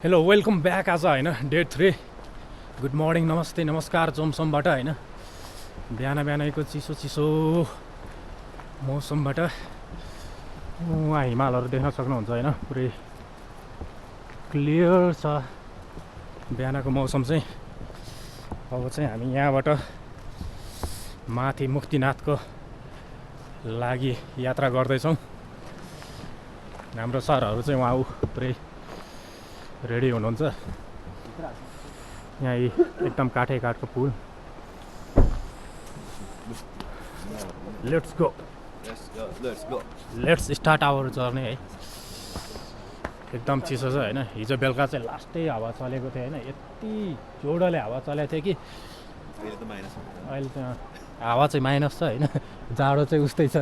Hello welcome back आज होइन day 3 good morning नमस्ते नमस्कार जोमसोमबाट होइन बिहानैको चिसो चिसो मौसमबाट उहाँ हिमालहरू देख्न सक्नुहुन्छ होइन पुरै क्लियर छ बिहानको मौसम चाहिँ। अब चाहिँ हामी यहाँबाट माथि मुक्तिनाथको लागि यात्रा गर्दैछौँ। हाम्रो सरहरू चाहिँ उहाँ पुरै रेडी हुनुहुन्छ। यहाँ एकदम काठको पुल। Let's go let's start our journey है। एकदम चिसो छ होइन। हिजो बेलुका चाहिँ लास्टै हावा चलेको थियो होइन। यति जोडले हावा चलेको थियो कि अहिले त हावा चाहिँ माइनस छ होइन। जाडो चाहिँ उस्तै छ।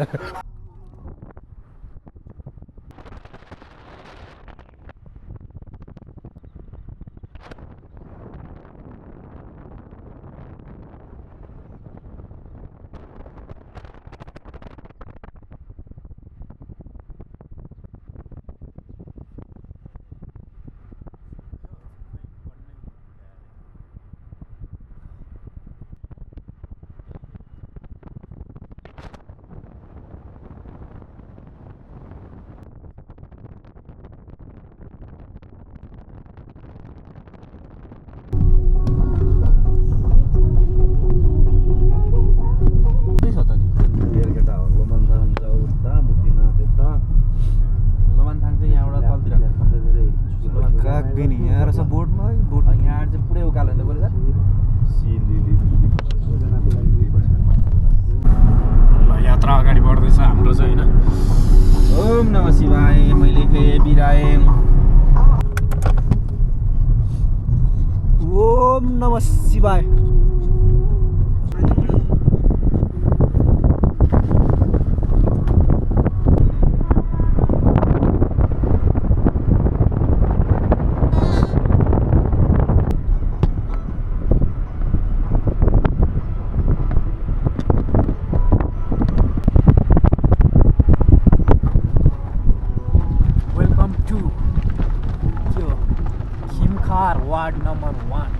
यात्रा अगाडि बढ्दैछ हाम्रो चाहिँ होइन। ओम नमः शिवाय। मैले बिराए ओम नमः शिवाय। Ward number 1।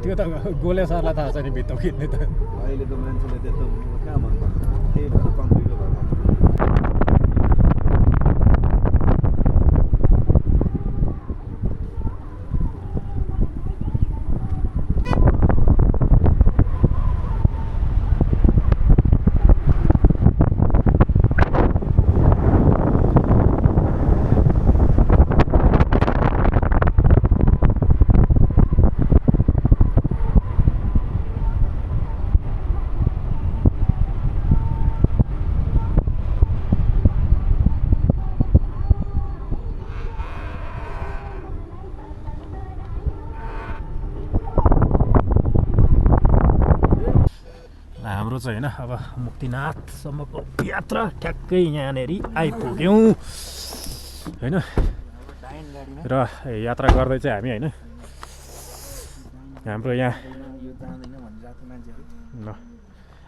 त्यो त गोले सरलाई थाहा छ नि भित्र खिच्ने त। अहिलेको मान्छेले त्यस्तो कहाँ मन पर्छ। त्यही भएर कम्प्युटर भएको हाम्रो चाहिँ होइन अब मुक्तिनाथसम्मको यात्रा ठ्याक्कै यहाँनिर आइपुग्यौँ होइन। र यात्रा गर्दै चाहिँ हामी होइन हाम्रो यहाँ मान्छेहरू ल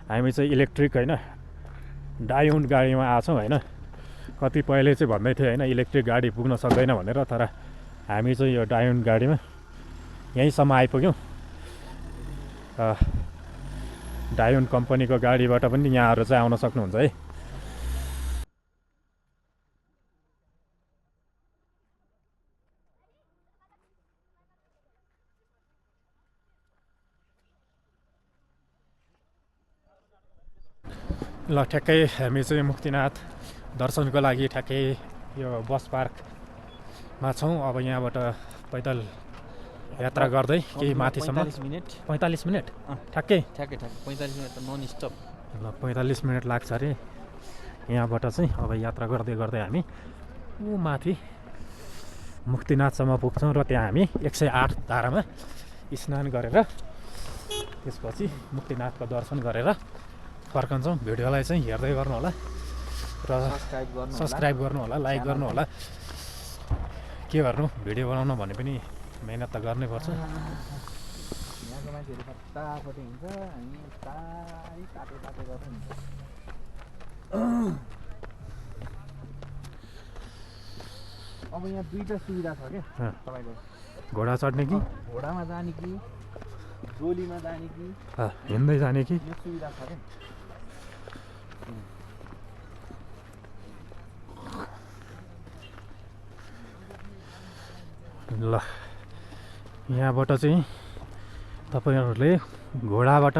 हामी चाहिँ इलेक्ट्रिक होइन डायोन गाडीमा आछौँ होइन कतिपयले चाहिँ भन्दै थियो होइन इलेक्ट्रिक गाडी पुग्न सक्दैन भनेर तर हामी चाहिँ यो डायोन गाडीमा यहीँसम्म आइपुग्यौँ डायोन कम्पनीको गाडीबाट पनि यहाँहरू चाहिँ आउन सक्नुहुन्छ है ल ठ्याक्कै हामी चाहिँ मुक्तिनाथ दर्शनको लागि ठ्याक्कै यो बस पार्कमा छौँ अब यहाँबाट पैदल यात्रा गर्दै केही माथिसम्म 45 मिनट ठ्याक्कै 45 मिनट नन स्टप ल 45 मिनट लाग्छ अरे यहाँबाट चाहिँ अब यात्रा गर्दै गर्दै हामी ऊ माथि मुक्तिनाथसम्म पुग्छौँ र त्यहाँ हामी 108 धारामा स्नान गरेर त्यसपछि मुक्तिनाथको दर्शन गरेर फर्कन्छौँ भिडियोलाई चाहिँ हेर्दै गर्नु होला र सब्सक्राइब गर्नु होला लाइक गर्नु होला के गर्नु भिडियो बनाउन भने पनि मेहनत त गर्नै पर्छ यहाँको मान्छेहरू फटाफट हिँड्छ हामी तारी ताते ताते गर्छ नि अब यहाँ दुईवटा सुविधा छ क्या तपाईँको घोडा चढ्ने कि घोडामा जाने कि डोलीमा जाने कि हिँड्दै जाने कि यो सुविधा छ क्या ल यहाँबाट चाहिँ तपाईँहरूले घोडाबाट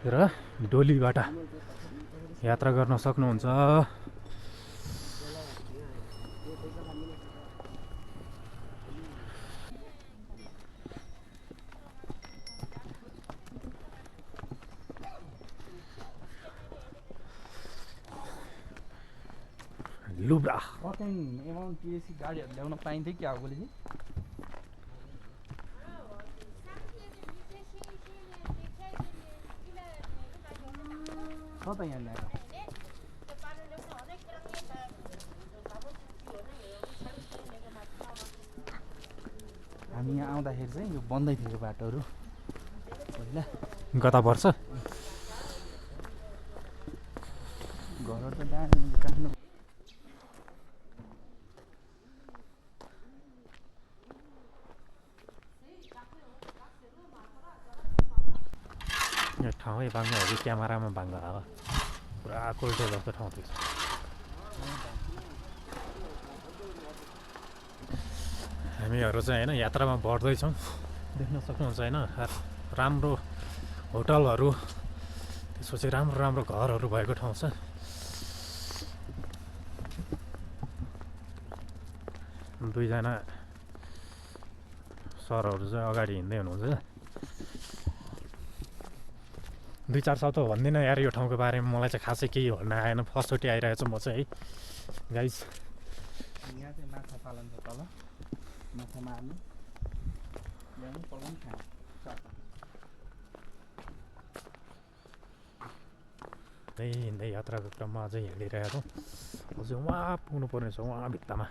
र डोलीबाट यात्रा गर्न सक्नुहुन्छ लुब्रा कति एमाउन्ट पिएसी गाडीहरू ल्याउन पाइन्थ्यो कि आगोले चाहिँ छ त यहाँ ल्याएर हामी यहाँ आउँदाखेरि चाहिँ यो बन्दै थियो बाटोहरू पहिला गता वर्ष घरहरू त दामी काट्नु यो ठाउँै बाङ्गो हो कि क्यामेरामा बाङ्गो हो पुरा कोल्टो जस्तो ठाउँ थियो हामीहरू चाहिँ होइन यात्रामा बढ्दैछौँ देख्न सक्नुहुन्छ होइन राम्रो होटलहरू त्यसपछि राम्रो राम्रो घरहरू भएको ठाउँ छ दुईजना सरहरू चाहिँ अगाडि हिँड्दै हुनुहुन्छ 2-4 शब्द भन्दिनँ यार यो ठाउँको बारेमा मलाई चाहिँ खासै केही भन्न आएन फर्स्टचोटि आइरहेको छु म चाहिँ है गाइस यहाँ चाहिँ माछा पालन छ तल माछा मार्नु ल्याउनु पकाउनु खानु हिँड्दै यात्राको क्रममा अझै हिँडिरहेको अझै उहाँ पुग्नु पर्ने छ उहाँ भित्तामा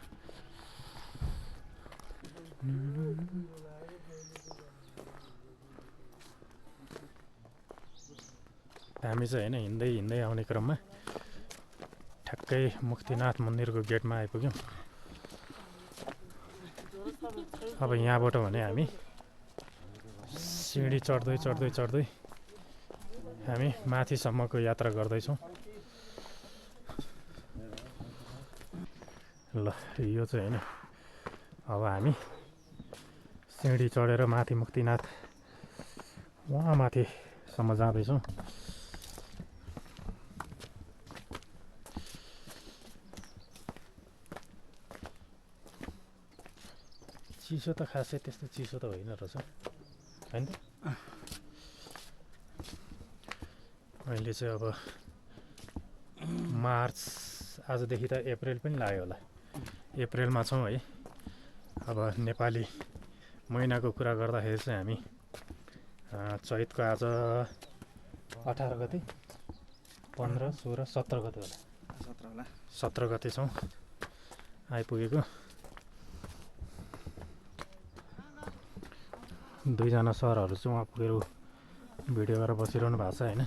हामी चाहिँ होइन हिँड्दै हिँड्दै आउने क्रममा ठ्याक्कै मुक्तिनाथ मन्दिरको गेटमा आइपुग्यौँ अब यहाँबाट भने हामी सिँढी चढ्दै चढ्दै चढ्दै हामी माथिसम्मको यात्रा गर्दैछौँ ल यो चाहिँ होइन अब हामी सिँढी चढेर माथि मुक्तिनाथ वहाँ माथिसम्म जाँदैछौँ चिसो त खासै त्यस्तो चिसो त होइन रहेछ होइन त अहिले चाहिँ अब मार्च आजदेखि त अप्रिल पनि लाग्यो होला अप्रिलमा छौँ है अब नेपाली महिनाको कुरा गर्दाखेरि चाहिँ हामी चैतको आज 18 गते 15, 16, 17 गते होला 17 गते छौँ आइपुगेको दुईजना सरहरू चाहिँ उहाँ पुगेर भिडियो गरेर बसिरहनु भएको छ होइन।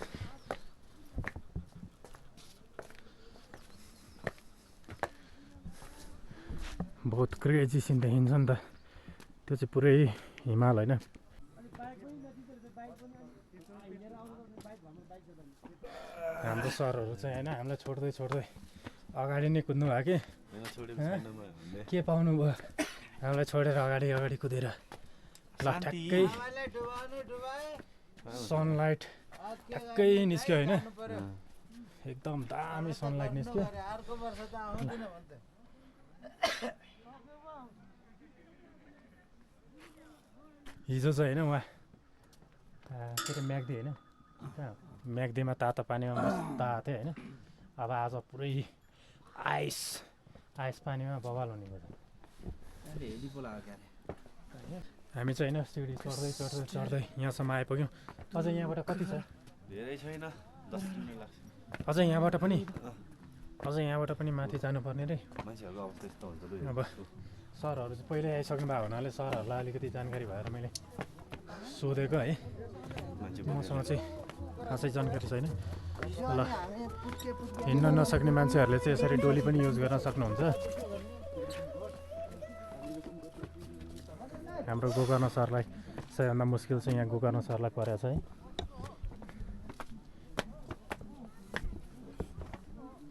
बहुत क्रेजी सिन देखिन्छ नि त, त्यो चाहिँ पुरै हिमाल होइन। हाम्रो सरहरू चाहिँ होइन हामीलाई छोड्दै छोड्दै अगाडि नै कुद्नु भयो कि के पाउनु भयो हामीलाई छोडेर अगाडि अगाडि कुदेर। ल ठ्याक्कै सनलाइट ठ्याक्कै निस्क्यो होइन, एकदम दामी सनलाइट निस्क्यो। हिजो चाहिँ होइन उहाँ के अरे म्याग्दी होइन, म्याग्दीमा तातो पानीमा मस्त आएको थियो होइन। अब आज पुरै आइस आइस पानीमा बवाल हुने भयो। हामी चाहिँ होइन सिँढी चढ्दै चढ्दै चढ्दै यहाँसम्म आइपुग्यौँ। अझ यहाँबाट कति छ? धेरै छैन, 10 मिनेट लाग्छ। अझ यहाँबाट पनि माथि जानुपर्ने रे। मान्छेहरूको अवस्था यस्तो हुन्छ। अब सरहरू चाहिँ पहिल्यै आइसक्नु भएको हुनाले सरहरूलाई अलिकति जानकारी भएर मैले सोधेको है। मसँग चाहिँ खासै जानकारी छैन। ल हिँड्न नसक्ने मान्छेहरूले चाहिँ यसरी डोली पनि युज गर्न सक्नुहुन्छ। हाम्रो गोकर्ण सरलाई सबैभन्दा मुस्किल चाहिँ यहाँ गोकर्ण सरलाई परेको छ है।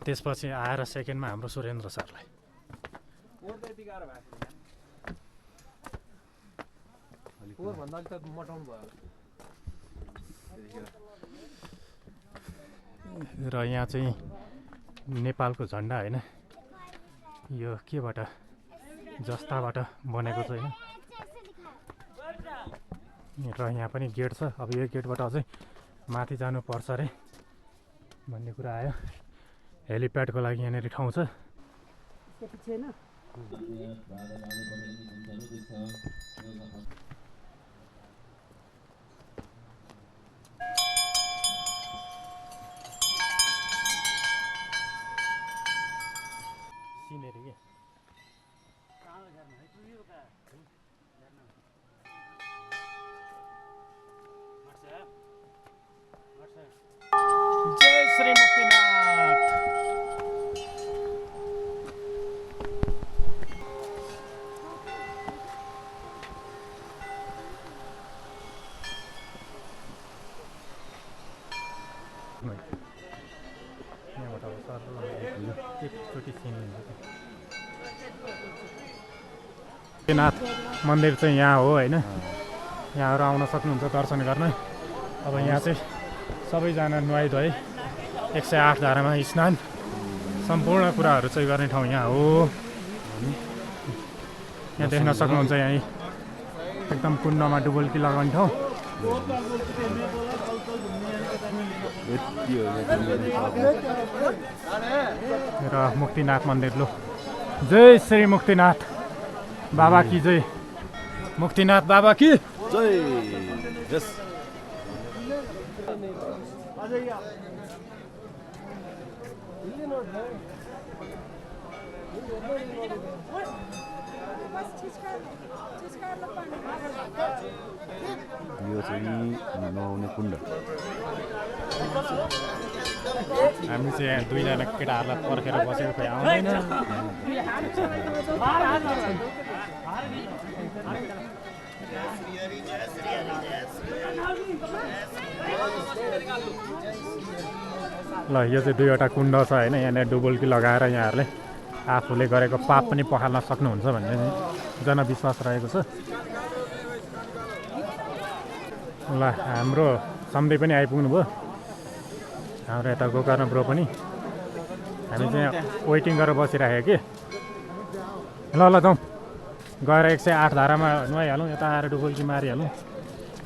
त्यसपछि आएर सेकेन्डमा हाम्रो सुरेन्द्र सरलाई। र यहाँ चाहिँ नेपालको झन्डा होइन, यो केबाट जस्ताबाट बनेको छ होइन। र यहाँ पनि गेट छ। अब यो गेटबाट अझै माथि जानुपर्छ अरे भन्ने कुरा आयो। हेलिप्याडको लागि यहाँनिर ठाउँ छ। सिनेरी के जय श्री मुक्तिनाथ। यहाँबाट अब सर एकचोटि सिन मुक्तिनाथ मन्दिर चाहिँ यहाँ हो होइन। यहाँहरू आउन सक्नुहुन्छ दर्शन गर्न। अब यहाँ चाहिँ सबैजना नुहाइधुवाइ 108 धारामा स्नान सम्पूर्ण कुराहरू चाहिँ गर्ने ठाउँ यहाँ हो। यहाँ देख्न सक्नुहुन्छ यहीँ एकदम कुण्डमा डुबुल्की लगाउने ठाउँ। र मुक्तिनाथ मन्दिर लो। जय श्री मुक्तिनाथ बाबा की जय। मुक्तिनाथ बाबा की जय। यो चाहिँ नुहाउने कुण्ड। हामी चाहिँ यहाँ दुईजना केटाहरूलाई पर्खेर बसेको खोइ आउँदैन। ल यो चाहिँ दुईवटा कुण्ड छ होइन। यहाँनिर डुबुल्की लगाएर यहाँहरूले आफूले गरेको पाप पनि पखाल्न सक्नुहुन्छ भन्ने जनविश्वास रहेको छ। ल हाम्रो सम्धि पनि आइपुग्नु भयो। हाम्रो यता गोकर्ण ब्रो पनि। हामी चाहिँ वेटिङ गरेर बसिराखेको कि। ल ल जाउँ गएर 108 धारामा नुहाइहालौँ, यता आएर डुबुल्की मारिहालौँ,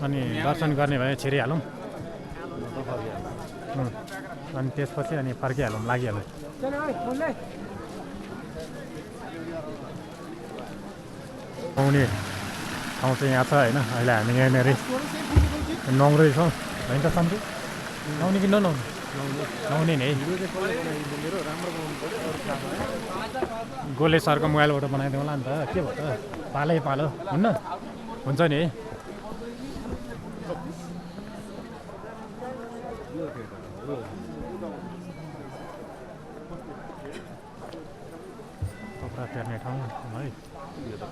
अनि दर्शन गर्ने भए छिरिहालौँ, अनि त्यसपछि अनि फर्किहालौँ, लागिहालौँ। आउने ठाउँ चाहिँ यहाँ छ होइन। अहिले हामी यहाँनिर नुहाउँदैछौँ होइन त सम्झु। नुहाउने कि ननुहाउने? नुहाउने नि है। गोले सरको मोबाइलबाट बनाइदिउँ होला नि त। के भयो त पालै पालो हुन्न हुन्छ नि है। कपडा फेर्ने ठाउँ है यो त